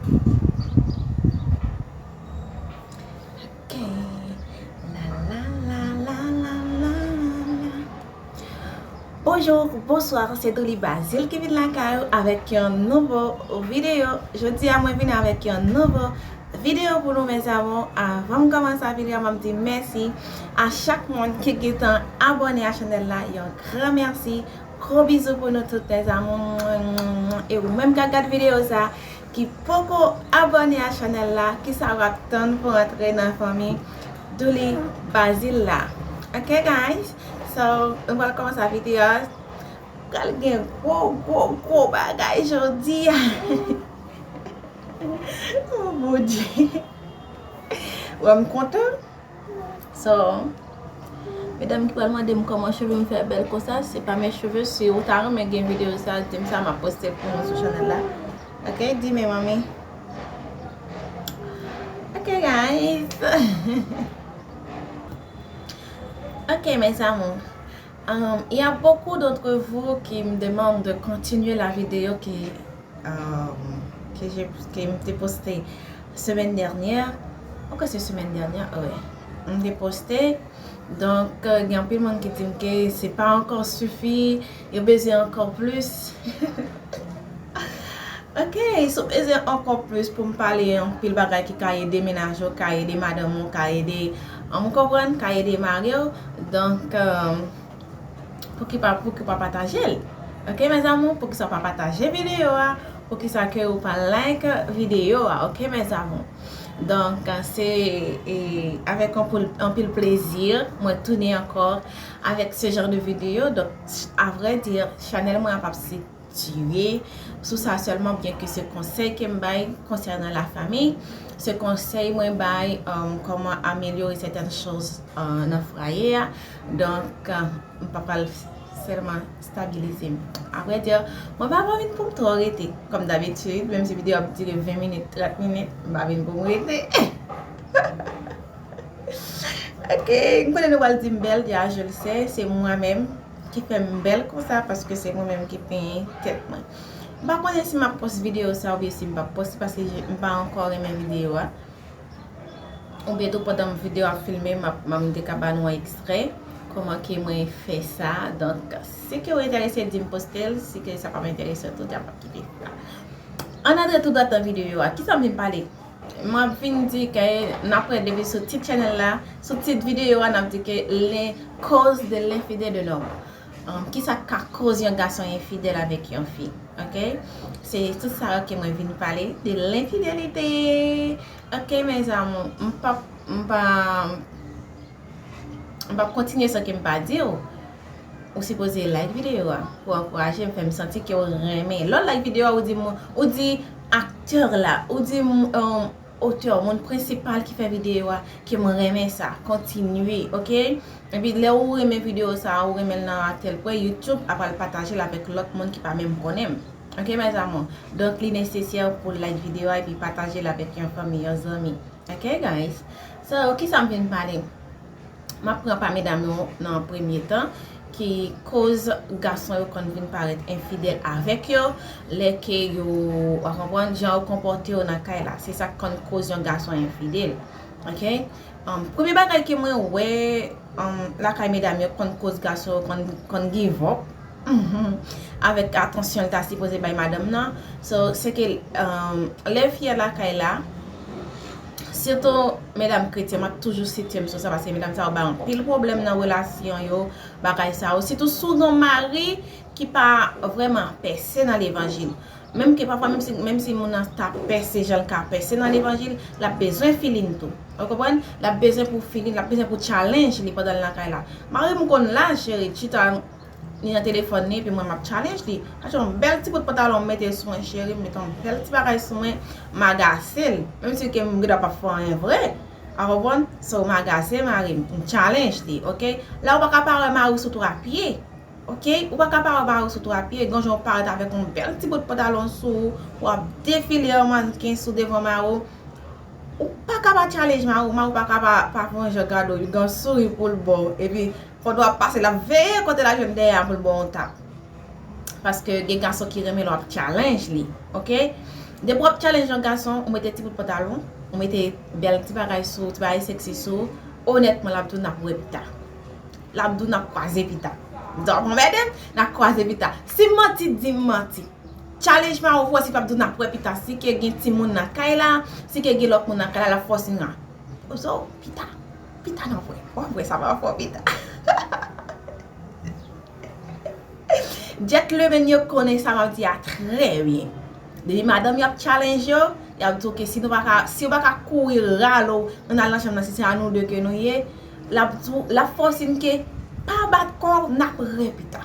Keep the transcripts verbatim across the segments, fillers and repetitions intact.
Ok. La, la, la, la, la, la, la. Bonjou, bonswa, se Douly Bazil ki vin lakay ou avèk yon nouvo videyo. Jodi a, mwen vin avèk yon nouvo videyo pou nou, mes amours. Avan m kòmanse videyo a, m ap di mèsi a chak moun ki gentan abòne a chanèl la. Yon gran mèsi. Gwo bizou pou nou tout, mes amours. E ou menm k ap gad videyo sa, ki poko abòne a chanèl la, kisa w ap tann pou antre nan fanmi Douly Bazil la? Ok, guys? So, nou pral kòmanse videyo a. Pral gen gwo, gwo, gwo bagay jodi a. Oh, Bondye. Wè, m kontan. So, medam ki pral mande m kòman cheve m fè bèl konsa, c'est pas mes cheveux. Si ou ta renmen gen videyo sa, di m sa, m ap poste l pou nou sou chanèl la. Ok, di men, manmi. Ok, guys. Ok, mes amours. Um, il y a beaucoup d'entre vous qui me demandent de continuer la vidéo qui, um, que j'ai, que m te poste semaine dernière. Ok, c'est semaine dernière, ah ouais. M te poste. Donk, euh, gen anpil moun ki di m ke se pa ankò sifi, yo bezwen ankò plis. Ok, si w bezwen ankò plis pou m pale anpil bagay ki ka ede mennaj ou, ka ede madanm ou, ka ede, um, ou konprann, ka ede mari w. Donk, euh, Pouki pa, pouki pa pataje l? Ok, mes amours, poukisa w pa pataje videyo a? Poukisa ke ou pa like videyo a? Ok, mes amours. Donk, se, e, avèk anpil, anpil plezi, mwen tounen ankò avèk ce genre de vidéo. Donk, à vrai dire, chanèl mwen an p ap sitire sou sa sèlman, byen ke se konsèy ke m bay konsènan lafanmi, se konsèy mwen bay, um, kòman amelyore sètèn choz, uh, nan fwaye a. Donk, uh, m pa pral sèlman stabilize m. À vrai dire, mwen pa vin pou m twò rete, kòm dabitid, menm si videyo ap dire ven minit, trant minit, m pa vin pou m rete. Ok, m konnen nou pral di m bèl, ya, je le sais, se mwen menm ki fè m bèl konsa, paske se mwen menm ki penyen tèt mwen. M pa konnen si m ap post videyo sa oubyen si m p ap poste, paske je, m pa ankò renmen videyo a. Oubyen tou pandan videyo a ap filme, m ap, m te ka ba nou yon ekstrè kòman ke mwen fè sa. Donk, si ke w enterese, di m poste l, si ke sa pa enterese w tou, m ap kite sa. Ann antre tou dwat nan videyo a. Kisa m vin pale? M ap vin di ke n ap wè depi sou tit chanèl la, sou tit videyo a, n ap di ke les causes de l'infidèle d'un homme. Um, kisa k ka koz yon gason enfidèl avèk yon fi? Ok? Se tout sa yo ke mwen vin pale, de lenfidelite. Ok, mes amours, m p ap, m pa, m p ap kontinye san ke m pa di w, ou sipoze like videyo a pou ankouraje m, fè m santi ke w renmen. Lè w like videyo a, ou di moun, ou di aktè la, ou di, um, otè, moun prensipal ki fè videyo a, ke mwen renmen sa, kontinye, ok? Epi lè ou renmen videyo sa, ou renmen l nan tèl pwen, YouTube ap al pataje l avèk lòt moun ki pa menm konnen m. Ok, mes amours? Donk, li nesesè pou like videyo a epi pataje l avèk yon fanmi, yon zanmi. Ok, guys? So, kisa m vin pale? M ap pran pa medam yo nan premye tan, ki koz gason yo konn vin parèt enfidèl avèk yo, lè ke yo, w a konprann, jan yo konpòte yo nan kay la. Se sa k konn koz yon gason enfidèl. Ok? Um, premye bagay ke mwen wè, um, lakay medam yo konn koz gason yo konn, konn give up. Mhm. Avèk atansyon l ta sipoze bay madanm nan. So, se ke, um, lè fi a lakay la, sitou medam kretyen, m ap toujou site m sou sa, paske medam sa yo bay anpil pwoblèm nan relasyon yo, bagay sa yo. Sitou si w gen yon mari ki pa vrèman pèse nan levanjil. Menm ke pafwa, menm si, menm si moun nan ta pèse jan l ka pèse nan levanjil, l ap bezwen filin tou. Ou konprann? L ap bezwen pou filin, l ap bezwen pou challenge li pandan l nan kay la. Mari m konn la, cheri, chita li nan telefòn li, epi mwen m ap challenge li. Achte yon bèl ti bout pantalon, mete l sou mwen, cheri, mete yon bèl ti bagay sou mwen, m agase l. Menm si ke m gen dwa p ap fè anyen vre. Ou konprann? So, m agase mari m, m challenge li, ok? La ou pa ka pa wè mari w sou twa pye. Ok, ou pa ka pa wè mari w sou twa pye, gen jan w parèt avèk yon bèl ti bout pantalon sou ou, w ap defile an mannken sou devan mari w. Ou pa ka pa challenge mari w, mari w pa ka pa, pa fè yon jan gade w, li gen yon souri pou l ba w. Epi, pandan w ap pase, l ap veye kote l al jwenn dèyè a pou l ba w yon tap. Paske gen gason ki renmen lè w ap challenge li, ok? Depi w ap challenge yon gason, ou mete ti bout pantalon, ou mete bèl ti bagay sou, ti bagay sexy sou, onètman, l ap di w n ap wè pita. L ap di w n ap kwaze pita. Donk, ou mete, n ap kwaze pita. Si m manti, di m manti. Challenge Mawou fò si p ap di w n ap wè pita. Si ke gen timoun nan kay la, si ke gen lòt moun nan kay la, l ap fòse n a. So, pita. Pita n ap wè. W ap wè sa m ap fè w pita. Gentleman yo konnen sa m ap di a trè byen. Depi madanm yo ap challenge yo, y ap di w ke si nou pa ka, si yo pa ka kouri rale w, ann al nan chanm nan, si se a nou de ke nou ye, l ap di w, l ap fòse n ke pa bat kò w, n ap wè pita.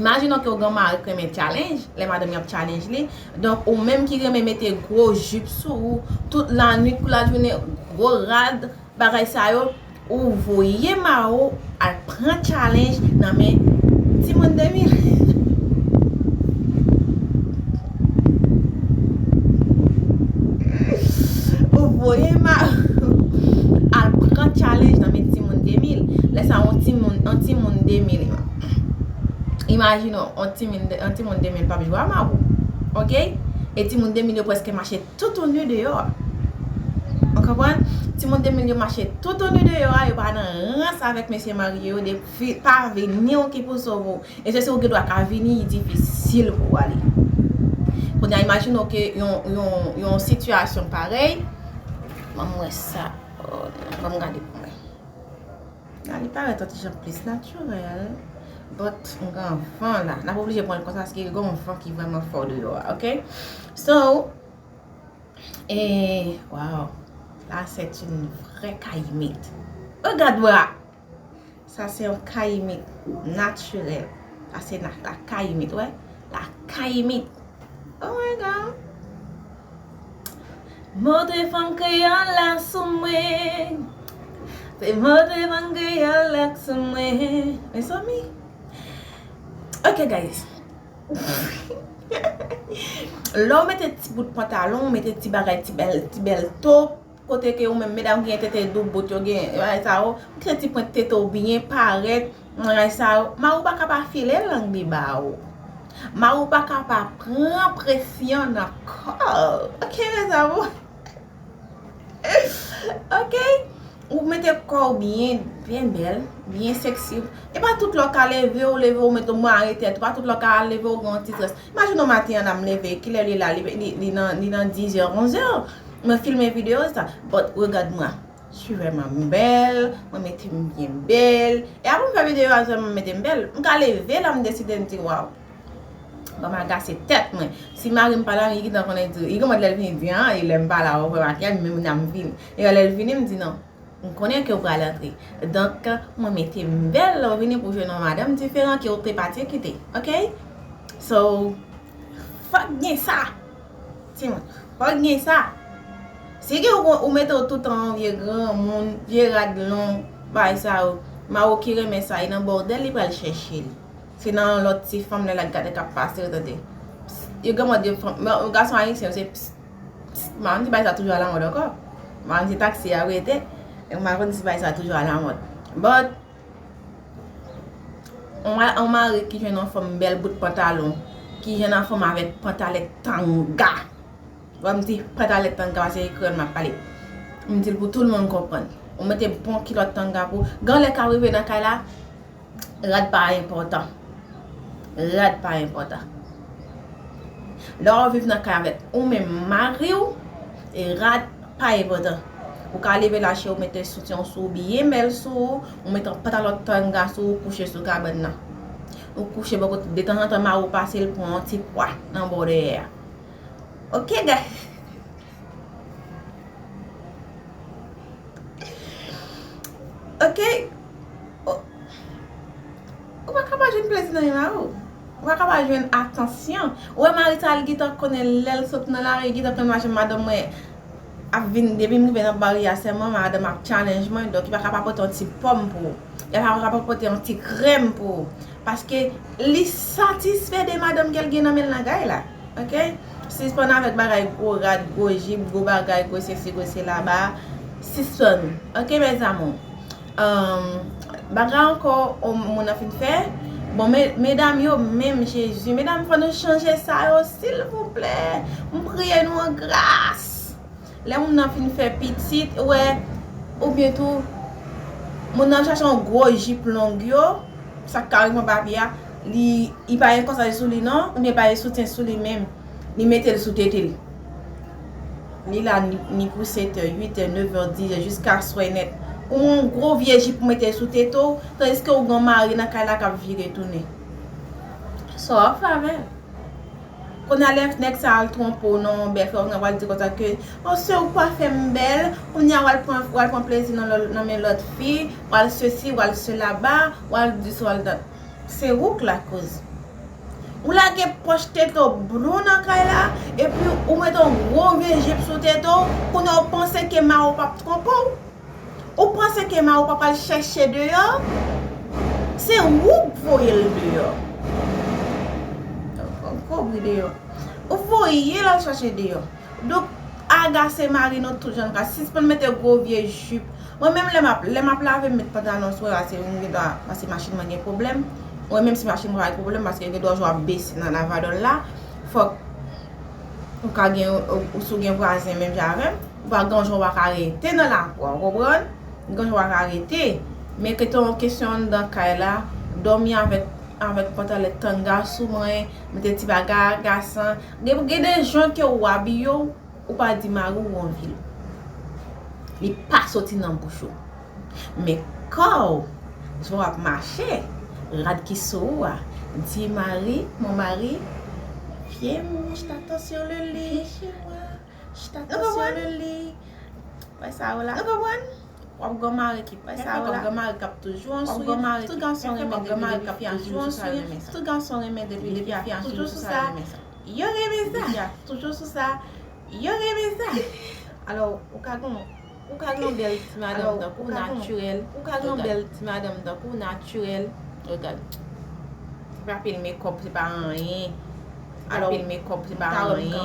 Imajine w ke w gen yon mari k renmen challenge, lè madanm li ap challenge li. Donk, ou menm ki renmen mete gwo jip sou ou, tout lannuit kou lajounen, gwo rad, bagay sa yo, ou voye Mawou al pran challenge nan men timoun de mil. Ou voye Mawou al pran challenge nan men timoun de mil. Lè sa, yon timoun, yon timoun de mil. Imajine w, yon timoun, yon timoun de mil p ap jwe a Mawou. Oke? E timoun de mil yo prèske mache toutouni deyò a. Ou konprann? Timoun de mil yo mache toutouni deyò a, yo pa nan rans avèk mesye marye yo, de fi, pa vini w ki pou sove w. E se si w gen dwa ka vini, li difisil pou w ale. Kounye a, imajine w ke yon, yon, yon sitiyasyon parèy, ban m wè sa. Oh, ban m gade pou mwen. La, li parèt yon ti jan plis natirèl. But, m gen van la. N ap oblije pran l konsa, paske gen yon van ki vrèman fò deyò a, oke? So, e, wow. La, c'est une vraie kayimit. Regarde-moi. Sa se yon kayimit natirèl. Sa se la, la kayimit, wè. La kayimit. Oh my God. Montre fanm kreyòl la sou mwen. Se montre fanm kreyòl la sou mwen. Mezanmi. Ok, guys. Lè w mete ti bout pantalon, w mete ti bagay, ti bèl, ti bèl top, kote ke ou menm medam ki gen tete doubout yo gen, bagay sa yo, ou santi pwent tete w byen parèt, bagay sa yo, mari w pa ka pa file lang li ba ou. Mari w pa ka pa pran presyon nan kò l. Ok, mes amours? Ok? Ou mete kò w byen, byen bèl, byen sexy. E pa tout lè w ka leve, ou leve, ou mete w mare tèt ou. Pa tout lè w ka leve, ou gen yon ti strès. Imajine w maten an, m leve, kilè li la, li, li, li nan, li nan dix heures, onze heures. Mwen filme videyo sa. But, regarde-moi. Je suis vraiment belle. Mwen mete m byen bèl. E apre m fè videyo a, sèlman m mete m bèl. M ka leve la, m deside m di, waw. Ban m agase tèt mwen. Si mari m pa la, li gentan konnen di, li gen mòd lè l vini di, an, e lè m pa la, ou wè makiyaj, men m nan m vini. E lè l vini, m di, non. M konnen ke w pral antre. Donk, mwen mete m bèl, lè w vini pou jwenn yon madanm diferan ke w te pati kite. Ok? So, fòk gen sa. Timoun, fòk gen sa. Si gen ou, ou mete w toutan yon vye granmoun, vye rad long, bagay sa yo, mari w ki renmen sa, e nan bòdèl li pral chèche li. Se nan yon lòt ti fanm lè l ap gade k ap pase yo tande. Yo gen mòd yo fanm, men yon gason ayisyen, se pst, pst, m pa konn si bagay sa toujou alamòd ankò. M pa konn si taksi a rete, e m pa konn si bagay sa toujou alamòd. But, yon ma-, yon mari ki jwenn yon fanm bèl bout pantalon, ki jwenn yon fanm avèk pantalèt tanga. Bon, m di pantalèt tanga, paske se kreyòl m ap pale. M di l pou tout moun konprann. Ou mete bon kilòt tanga pou, gen lè ka rive nan kay la, rad pa enpòtan. Rad pa enpòtan. Lè w viv nan kay avèk ou menm mari w, e rad pa enpòtan. Ou ka leve la, cheri, ou mete soutyen w sou ou, byen bèl sou ou, ou mete yon pantalon tanga sou ou, kouche sou kabann nan. Ou kouche bò kote, detanzantan, mari w pase, l pran yon ti pwa nan bò dèyè a. Ok, guys. Ok. O-, ou pa ka pa jwenn plezi nan men mari w. Ou pa ka pa jwenn atansyon. Ou wè mari sa, li gentan konnen lè l sot nan lari, li gentan konnen mache madanm mwen ap vin, depi m rive nan baryè a sèlman, madanm ap challenge mwen, donk li pa ka pa pote yon ti pòm pou ou. Li pa ka pa pote yon ti krèm pou ou. Paske li satisfè de madanm ke l gen nan men l nan kay la. Ok? Sispann avèk bagay gwo rad, gwo jip, gwo bagay, gwo sesi, gwo sela ba. Sispann. Ok, mes amours? Ahn, bagay ankò, o, moun nan fin fè, Bon, me- medam yo menm, Jezi, medam, fò nou chanje sa yo, silvouplè. M priye nou an gras. Lè moun nan fin fè pitit, ou wè, oubyen tou, moun nan chache yon gwo jip long yo, sa k kare pran papye a, li, li pa gen kòsaj sou li non, oubyen pa gen soutyen sou li menm, li mete l sou tete l. Li la ni, ni pou sèt è, uit è, nèf è, dis è, jiska swè nèt. Ou yon gwo vye jip ou mete sou tete w, tandiske ou gen mari nan kay la k ap vire tounen. Sa w ap fè avè l? Kounye a lè nèg sa al twonpe w nan yon bèl fè, kounye a w al di konsa ke, o, se ou k pa fè m bèl, kounye a w al pran, w al pran plezi nan lò- nan men lòt fi, w al sesi, w al sela, w al di sa, w al dat. Se ou k lakoz. Ou lage pòch tete w blou nan kay la, epi ou mete yon gwo vye jip sou tete w, kounye a w panse ke mari w p ap twonpe w. Ou panse ke mari w pa pral chèche deyò? Se ou k voye l deyò. Ou voye l al chache deyò. Donk, agase mari nou tout jan nou ka. Sispann mete gwo vye jip. Mwen menm lè m ap, lè m ap lave, m met pantalon sou, pase m gen dwa, pase machin mwen gen pwoblèm. Mwen menm si machin mwen pa gen pwoblèm, paske gen dwa jou ap bese nan lavadòl la. Fòk ou ka gen, ou, ou si w gen vwazen menm jan avè m, ou pa gen jan w pa ka rete nan lakwa, ou konprann? Gen jan w pa ka rete. Men ke te yon kesyon anndan kay la, dòmi avèk, avèk pantalèt tanga sou mwen, mete ti bagay agasan. Gen, gen de jan ke ou abiye w, ou pa di mari w ou anvi l. Li pa soti nan bouch ou. Men kò w, jan w ap mache, rad ki sou ou a, di mari, mon mari, viens, je t'attends sur le lit. Viens chez moi, je t'attends sur le lit. Wè sa yo la. Nou konprann? W ap gen mari ki pèfè, w ap gen mari k ap toujou an souri. Tout gason renmen depi fi a toujou sou sa, yo renmen sa. Tout gason renmen depi fi a toujou sou sa, yo renmen sa. Yo renmen sa. Fi a toujou sou sa, yo renmen sa. Alò, ou ka gen, ou ka gen yon bèl ti madanm tankou w natirèl. Ou ka gen yon bèl ti madanm tankou w natirèl. Regad. Se pa pil mekòp, se pa anyen. Alò, pil mekòp, se pa anyen. M ta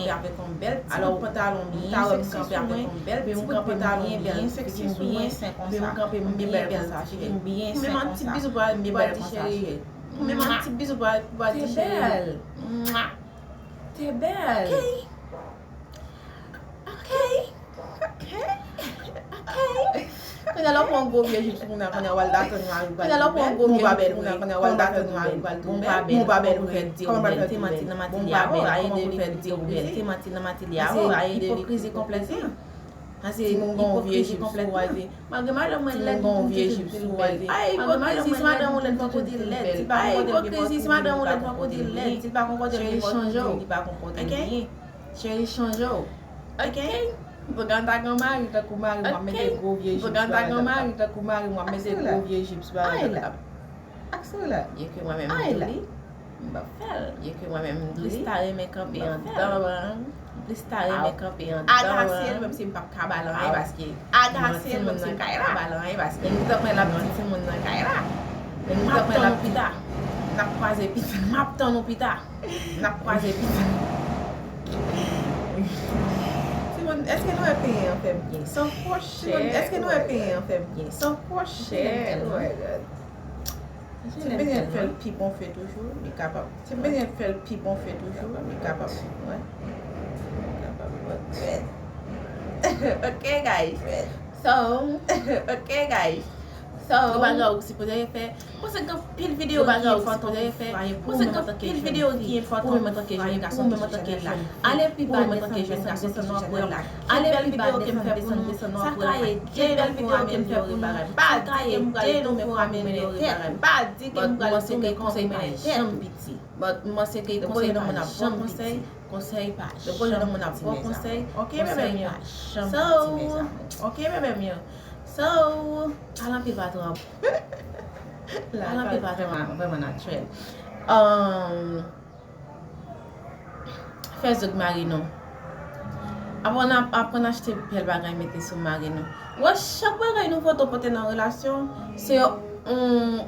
wè m kanpe avèk yon bèl ti bout pantalon byen seksi sou mwen, byen m kanpe byen bèl figi m byen sen konsa, m byen bèl konsa, cheri. Ou menm yon ti bizou pou al di cheri. Ou menm yon ti bizou pou al di cheri. T'es belle. T'es belle. Ok. Ok. Ok. Ok. Kounye a lè w pran gwo vye jip sou moun nan, kounye a w al atann mari w pral di w bèl. Kounye a lè w pran gwo vye jip sou moun nan, kounye a w al atann mari w pral di w bèl. Bon, pa bèl pou fè di w bèl. Te manti nan manti li a, bon, ayen de li fè di w bèl. Te manti nan manti li a, bon, ayen de li fè di w bèl. Paske ipokrizi konplèt. Malgre madanm mwen lèd, li toujou di l bèl. Ay, ipokrizi, si madanm ou lèd, fòk ou di l lèd. Ay, ipokrizi, si madanm ou lèd, fòk ou di l lèd. Si l pa konpòte l byen, fòk ou di l pa konpòte l byen. Cheri, chanje w. Ok? M poko ta gen mari tankou mari m, m ap mete gwo vye jip sou bagay. M poko ta gen mari tankou mari m, m ap mete gwo vye jip sou bagay. Ay la. Ak souri la. Byen ke mwen menm m dou li, m p ap fè l. Byen ke mwen menm m dou li, m p ap fè l. Plis ta renmen kanpe anndan an. Plis ta renmen kanpe anndan an. Agase l, menm si m p ap ka ba l anyen, paske agase l, menm si m p ap ka ba l anyen, paske m tanpè l ap di timoun nan kay la. M ap tann ou pita. N ap kwaze pita. M ap tann ou pita. N ap kwaze pita. Timoun, èske nou wè penyen an fè m byen? San fò chè. Timoun, èske nou wè penyen an fè m byen? San fò chè. Oh my God. Ti Benyen fè l pi bon fè toujou, li kapab. Ti Benyen fè l pi bon fè toujou, li kapab. Wè. Li kapab. Ok, guys. So, ok, guys. So, yon bagay ou sipoze fè. Mwen panse gen anpil videyo ki enpòtan pou fè. Mwen panse gen anpil videyo ki enpòtan pou fè pou mwen antanke jèn gason ki sou chanèl la. Ale pi ba, desann, desann, desann, desann, desann, desann. Ale pi ba, desann, desann, desann, desann, desann. Sa ka ede nou pou amelyore bagay. Sa ka ede nou pou amelyore bagay. Pa di ke m pral tounen konsèy pa janm piti. But m panse ke konsèy pa janm piti. Konsèy pa janm piti, mezanmi. Ok, bebe m yo. So, ok, bebe m yo. So, pale anpil patwon. Pale anpil patwon, vrèman natirèl. Um, Fè zòt mari nou. Aprann, aprann achte bèl bagay mete sou mari nou. Wè, chak bagay nou foto pote nan relasyon, se yon,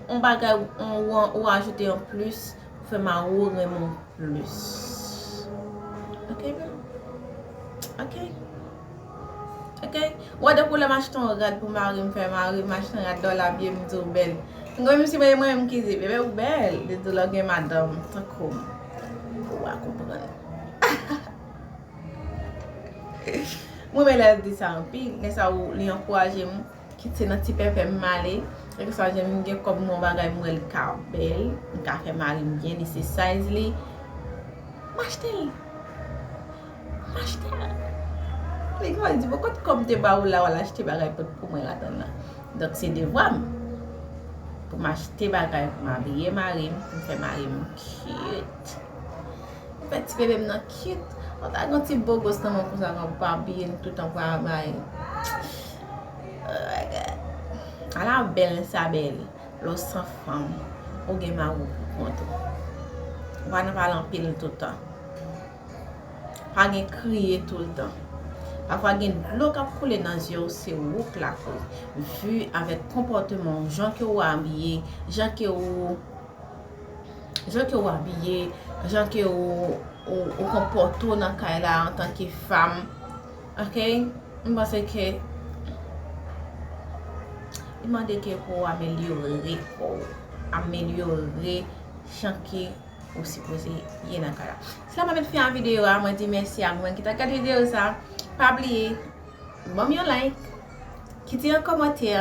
yon bagay ou, ou, ou ajoute an plis pou fè mari w renmen w plis. Ok, baby? Ok. Ok? Wè, depi w lè m achte yon rad pou mari m, fè mari m achte yon rad dòla byen, m di w bèl. Mwen menm si mwen, mwen menm ki di, bebe ou bèl, li di lè w gen madanm tankou m, ou a konprann. Mwen renmen lè l di sa anpil, men sa ou, li ankouraje m, kit se nan ti pèpè m ale, kèlkeswa jan m gen kòb m yon bagay m wè l ka bèl, m ka fè mari m byen, li se size li, m achte l. M achte l. Li kòmanse di, bon, kot kòb m te ba ou la, w al achte bagay pou, pou mwen ladan l la. Donk, se devwa m pou m achte bagay, pou m abiye mari m, pou m fè mari m cute. M fè ti bebe m nan cute. Ou ta gen ti bogos nan men w konsa, w ap abiye l toutan, pou w bay. Oh my God. Ala bèl sa bèl. Lè w san fanm, ou gen mari w pou kont ou. Ou pa nan pale anpil toutan. Pa gen kriye toultan. Pafwa gen dlo k ap koule nan zye w, se ou k lakoz. Vi avèk konpòteman w, jan ke w abiye, jan ke w, jan ke w abiye, jan ke w, w, w konpòte w nan kay la antanke fanm. Oke? M panse ke li mande ke pou w amelyore kò w, amelyore jan ke ou sipoze ye nan kay la. Se la m ap met fen a videyo a, mwen di mèsi a mwen ki ta gade videyo sa. Pa bliye, ban m yon like, kite yon kòmantè,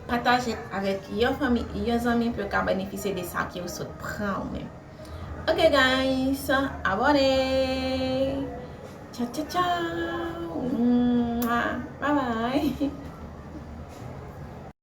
pataje avèk yon fanmi, yon zanmi pou yo ka benefisye de sa ke ou sot pran ou menm. Ok guys, abòne. Tchao, tchao, tchao. Mwah. Bye bye.